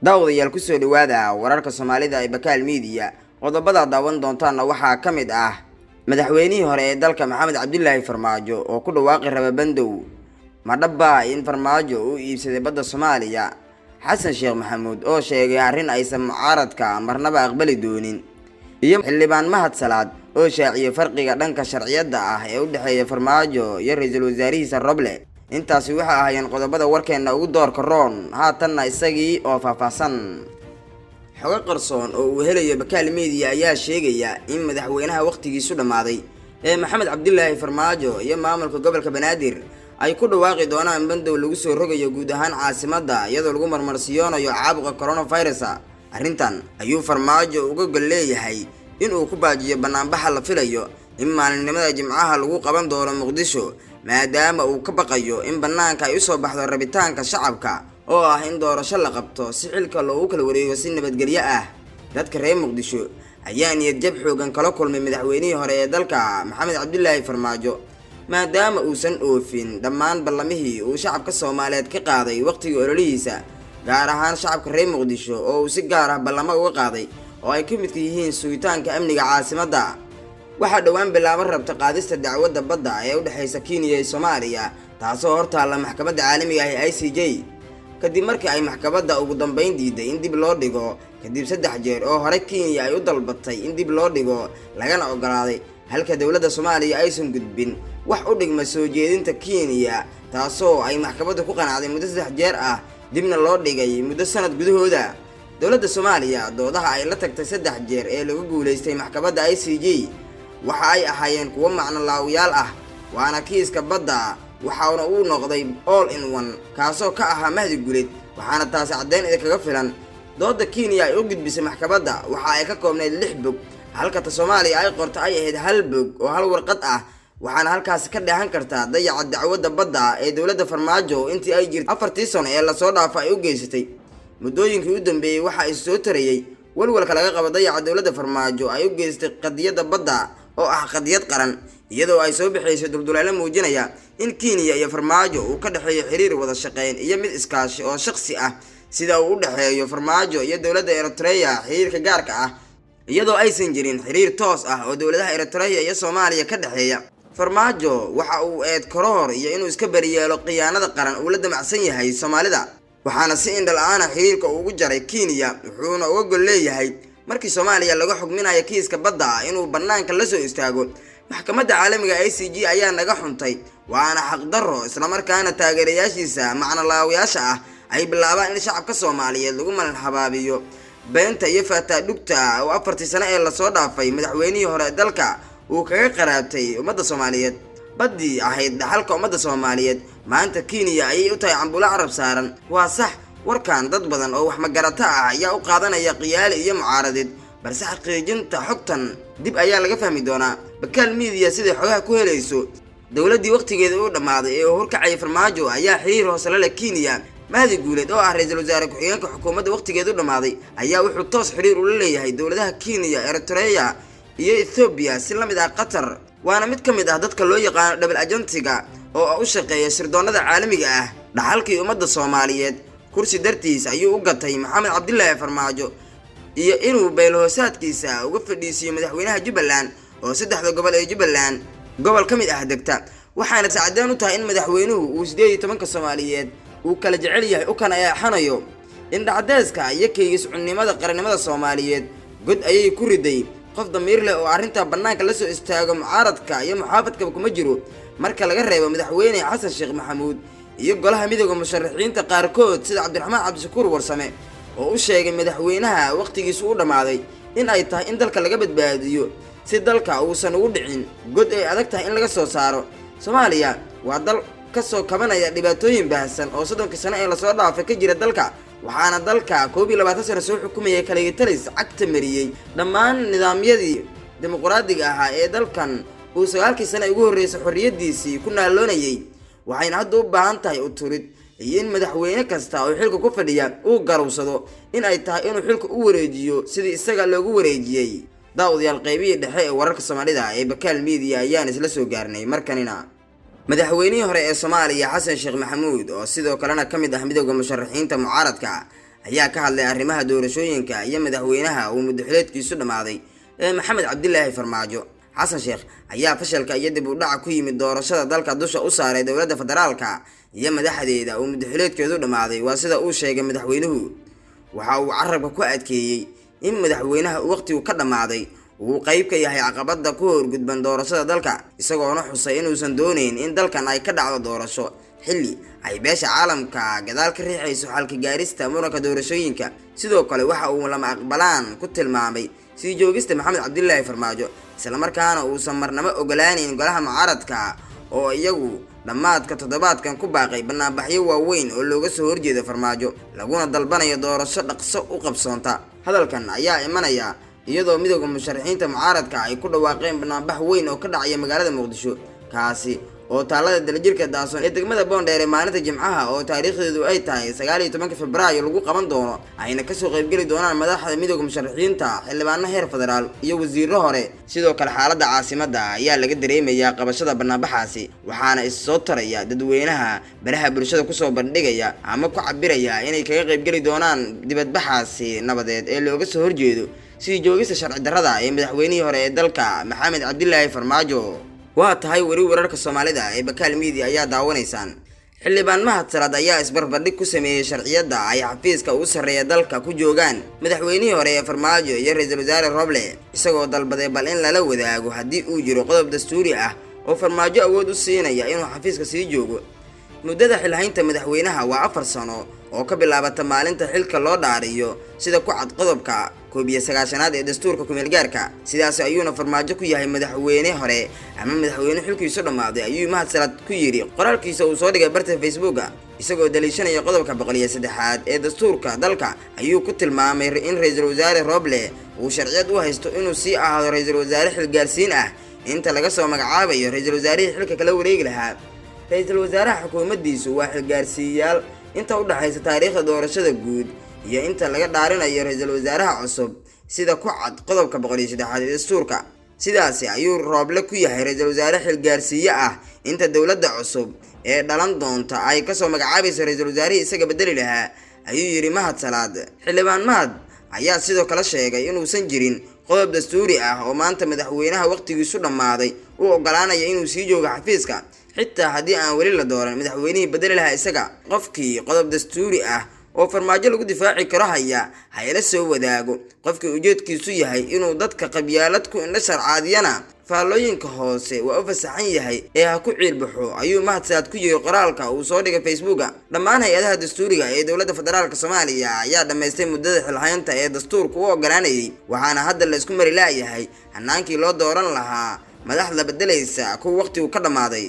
Daawadayaal, kusoo dhawaada wararka Soomaalida ee Bakaal Media. Qodobada daawan doontaana waxaa ka mid ah madaxweynihii hore ee dalka Maxamed Cabdilaahi Farmaajo oo ku dhawaaqi raba bandow. Ma dhaba in Farmaajo uu iibsaday badda Soomaaliya? Xasan Sheekh Maxamuud oo sheegay arrin aysan mucaaradka marnaba aqbali doonin, iyo xildhibaan Mahad Salaad oo shaaciyay farqiga dhanka sharciyadda ah ee u dhexeeya Farmaajo iyo ra-iisul wasaarihiisa Roble. Intaasi waxay ahaayeen qodobada warkeenna ugu doorka roon. Haatanna isagii oo faahfaahsan. Xogo qarsoon oo uu helayo Bakaal Media ayaa sheegaya in madaxweynaha wakhtigiisu dhammaaday ee Maxamed Cabdilaahi Farmaajo iyo maamulka gobolka Banaadir ay ku dhawaaqi doonaan bandow lagu soo rogayo guud ahaan caasimadda, iyadoo lagu marmarsiyoonayo caabuqa coronavirus. Arrintan ayuu Farmaajo uga gol leeyahay inuu ku baajiyo banaanbaxa la filayo in maalinimada Jimcaha lagu qaban doono Muqdisho, maadaama uu ka baqayo in bannaanka ay usoo baxdo rabitaanka shacabka oo ah in doorasho la qabto si xilka loogu kala wareego si nabadgelyo ah. Dadka reer Muqdisho ayaa niyad jab xoogan kala kulmay madaxweynihii hore ee dalka Maxamed Cabdilaahi Farmaajo, maadaama uusan oofin dhammaan ballamihii uu shacabka Soomaaliyeed ka qaaday waqtigii ololihiisa, gaar ahaan shacabka reer Muqdisho oo uu si gaar ah ballamo uga qaaday oo ay ka midka yihiin sugitaanka amniga caasimadda. Waxaa dhowaan bilaaban rabta qaadista dacwadda badda ee u dhexaysa Kenya iyo Soomaaliya, taasoo hortaalla maxkamadda caalamiga ah ee ICJ, kadib markii ay maxkamadda ugu dambeyn diiday in dib loo dhigo, kadib 3 jeer oo hore Kenya ay u dalbatay in dib loo dhigo lagana ogolaaday, halka dowladda Soomaaliya aysan gudbin wax u dhigma soo jeedinta Kenya, taasoo ay maxkamadda ku qanacday muddo 3 jeer ah, dibna loo dhigay muddo sanad gudahooda. Dowladda Soomaaliya doodaha ay la tagtay 3 jeer ee lagu guulaystay maxkamadda ICJ waxa ay ahaayeen kuwo macno laawiyaal ah, waana kiiska badda, waxaana uu noqday all in one, kaasoo ka ahaa Mahdi Guleed. Waxaana taasi caddeyn idinkaga filan, dooda Kenya ay u gudbisay maxkamadda waxa ay ka koobnayd 6 bog, halka ta Soomaaliya ay qorta ay ahayd hal bog oo hal warqad ah. Waxaana halkaasi ka dheehan kartaa dayaca dacwadda badda ee dowladda Farmaajo intii ay jirtay 4-tii sano ee lasoo dhaafa ay u geysatay. Muddooyinkii u dambeeyey waxa is soo tarayey walwalka laga qabo dayaca dowladda Farmaajo ay u geystay qadiyadda badda oo ah qadiyad qaran, iyadoo ay soo bixaysay dulduleelo muujinaya in Kenya iyo Farmaajo uu ka dhexeeyo xiriir wada shaqeyn iyo mid iskaashi oo shaqsi ah, sida uu u dhexeeyo Farmaajo iyo dowladda Eritrea xiriirka gaarka ah, iyadoo aysan jirin xiriir toos ah oo dowladaha Eritrea iyo Soomaaliya ka dhexeeya. Farmaajo waxa uu eed karoor iyo inuu iska beriyeelo khiyaanada qaran uu la damacsan yahay Soomaalida, waxaana si indhala-aana xiriirka uu ugu jaray Kenya, wuxuuna uga gol leeyahay markii Soomaaliya laga xugminayo kiiska badda inuu bannaanka la soo istaago: "Maxkamadda caalamiga ICJ ayaa naga xuntay, waana xaqdarro," islamarkaana taageerayaashiisa macnolaawayaasha ah ay bilaabaan in shacabka Soomaaliyeed lagu malin habaabiyo beenta iyo faataadhugta oo 4-tii sano ee lasoo dhaafay madaxweynihii hore dalka uu kaga qaraabtay ummadda Soomaaliyeed. Baddii ahayd dhaxalka ummadda Soomaaliyeed maanta Kenya ayay u tahay cambulo carab saaran. Waa sax, warkan dad badan oo wax magarata ah ayaa u qaadanaya khiyaali iyo mucaaradeed, balse xaqiijinta xogtan dib ayaa laga fahmi doonaa. Bakaal Media siday xogaha ku helayso, dowladdii wakhtigeeda uu dhammaaday ee uu horkacayay Farmaajo ayaa xiriir hoose la leh Kenya. Mahdi Guuleed oo ah ra-iisul wasaare ku-xigeenka xukuumadda wakhtigeedu dhammaaday ayaa wuxuu toos xiriir ula leeyahay dowladaha Kenya, Eritrea iyo Ethoobiya, si la mid ah Qatar, waana mid ka mid ah dadka loo yaqaano double agent-iga oo u shaqeeya sirdoonnada caalamiga ah. Dhaxalkii ummadda Soomaaliyeed kursi dartiis ayuu u gatay Maxamed Cabdilaahi Farmaajo, iyo inuu beelhoosaadkiisa uga fadhiisiiyo madaxweynaha Jubbaland oo saddexda gobol ee Jubbaland gobol ka mid ah degta. Waxaana sacdeen u tahay in madaxweynuhu uu 18-ka Soomaaliyeed uu kala jecel yahay u kana eexanayo. Indhacdeeska iyo kaygis cunnimada qarannimada Soomaaliyeed god ayay ku riday. Qof damiir leh oo arrintaa bannaanka la soo istaago mucaaradka iyo muxaafadkaba kuma jiro, marka laga reebo madaxweyne Xasan Sheekh Maxamuud iyo golaha midooda musharaxiinta qaarkood, sida Cabdiraxmaan Cabdishakuur Warsame oo u sheegay madaxweynaha wakhtigiisu u dhammaaday in ay tahay in dalka laga badbaadiyo, si dalka uusan ugu dhicin god ay adag tahay in laga soo saaro. Soomaaliya waa dal ka soo kabanaya dhibaatooyin baahsan oo 30-kii sano ee lasoo dhaafay ka jira dalka, waxaana dalka 21 sano soo xukumayay kaligitalis cagta mariyey dhammaan nidaamyadii dimuqraadiga ahaa ee dalkan uu 9-kii sano ugu horreysay xorriyadiisii ku naaloonayay. Waxayna hadda u baahan tahay uturid iyo in madaxweyne kasta oo xilka ku fadhiya uu garowsado in ay tahay inuu xilka u wareejiyo sidii isaga loogu wareejiyey. Daawadayaal, qaybihii dhexe ee wararka Soomaalida ee Bakaal Media ayaan isla soo gaarnay. Markanina madaxweynihii hore ee Soomaaliya Xasan Sheekh Maxamuud, oo sidoo kalena ka mid ah midowda musharaxiinta mucaaradka, ayaa ka hadlay arrimaha doorashooyinka iyo madaxweynaha uu muddaxileedkiisu dhammaaday ee Maxamed Cabdilaahi Farmaajo. Xasan Sheekh ayaa fashalka iyo dib u dhaca ku yimid doorashada dalka dusha u saaray dowladda federaalka iyo madaxdeeda uu muddaxileedkeedu dhammaaday, waa sida uu sheegay madaxweynuhu. Waxa uu carabka ku adkeeyey in madaxweynaha waqtigu ka dhammaaday uu qayb ka yahay caqabada ku horgudban doorashada dalka, isagoona xusay inuusan doonayn in dalkan ay ka dhacdo doorasho xilli ay beesha caalamka gadaal ka riixayso xalka gaarista muranka doorashooyinka. Sidoo kale waxa uu lama aqbalaan ku tilmaamay sii joogista Maxamed Cabdilaahi Farmaajo, islamarkaana uusan marnamo ogolaaneyn golaha mucaaradka oo iyagu dhammaadka toddobaadkan ku baaqay banaanbaxyo waaweyn oo looga soo horjeedo Farmaajo, laguna dalbanayo doorasho dhaqso u qabsoonta. Hadalkan ayaa imanaya iyadoo midowda musharaxiinta mucaaradka ay ku dhawaaqeen banaanbax weyn oo ka dhacaya magaalada Muqdisho, kaasi oo taalada Dalajirka Daason ee degmada Boondheere maalinta Jimcaha oo taariikhdeedu ay tahay 19-ka Febraayo lagu qaban doono, ayna kasoo qaybgeli doonaan madaxda midowda musharaxiinta, xildhibaano heer federaal iyo wasiiro hore. Sidoo kale xaaladda caasimadda ayaa laga dareemayaa qabashada banaanbaxaasi, waxaana is soo taraya dadweynaha baraha bulshada kusoo bandhigaya ama ku cabiraya inay kaga qaybgeli doonaan dibadbaxaasi nabadeed ee looga soo horjeedo sidii joogista sharci darrada ee madaxweynihii hore ee dalka Maxamed Cabdilaahi Farmaajo. Waa tahay, weli wararka Soomaalida ee Bakaal Media ayaa daawanaysaan. Xildhibaan Mahad Salaad ayaa isbarbardhig ku sameeyey sharciyadda ay xafiiska ugu sarreeya dalka ku joogaan madaxweynihii hore ee Farmaajo iyo ra-iisul wasaare Roble, isagoo dalbaday bal in lala wadaago haddii uu jiro qodob dastuuri ah oo Farmaajo awood u siinaya inuu xafiiska sii joogo. Muddada xilhaynta madaxweynaha waa 4 sano oo ka bilaabata maalinta xilka loo dhaariyo, sida ku cad qodobka 91-aad ee dastuurka kumeelgaarka. Sidaas ayuuna Farmaajo ku yahay madaxweyne hore ama madaxweyne xilkiisu dhammaaday, ayuu Mahad Salaad ku yidhi qoraalkiisa uu soo dhigay barta Facebooka. Isagoo daliishanaya qodobka 103-aad ee dastuurka dalka ayuu ku tilmaamay in ra-iisul wasaare Roble uu sharciyad u haysto inuu sii ahaado ra-iisul wasaare xilgaarsiin ah inta laga soo magacaabayo ra-iisul wasaarihii xilka kala wareegi lahaa. Ra-iisul wasaaraha xukuumaddiisu waa xilgaarsiiyaal inta u dhexaysa taariikhda doorashada guud iyo inta laga dhaarinayo ra-iisul wasaaraha cusub, sida ku cad qodobka 103-aad ee dastuurka. Sidaasi ayuu Rooble ku yahay ra-iisul wasaare xilgaarsiiye ah inta dowladda cusub ee dhalan doonta ay kasoo magacaabayso ra-iisul wasaarihii isaga bedeli lahaa, ayuu yidhi Mahad Salaad. Xildhibaan Mahad ayaa sidoo kale sheegay inuusan jirin qodob dastuuri ah oo maanta madaxweynaha waqtigiisu dhammaaday u ogolaanaya inuu sii joogo xafiiska, xitaa haddii aan weli la dooran madaxweynihii bedeli lahaa isaga. Qofkii qodob dastuuri ah oo Farmaajo lagu difaaci karo haya ha ila soo wadaago. Qofkii ujeedkiisu yahay inuu dadka qabyaalad ku indho sharcaadiyana faallooyinka hoose waa u fasaxan yahay ee ha ku ciilbaxo, ayuu Mahad Salaad ku yiri qoraalka uu soo dhigay Facebooka. Dhammaan hay-adaha dastuuriga ee dowladda federaalka Soomaaliya ayaa dhammaystay muddada xilhaynta ee dastuurku u ogolaanayay, waxaana hadda la isku mari laayahay hanaankii loo dooran lahaa madaxda bedelaysa kuwa waqtigu ka dhammaaday.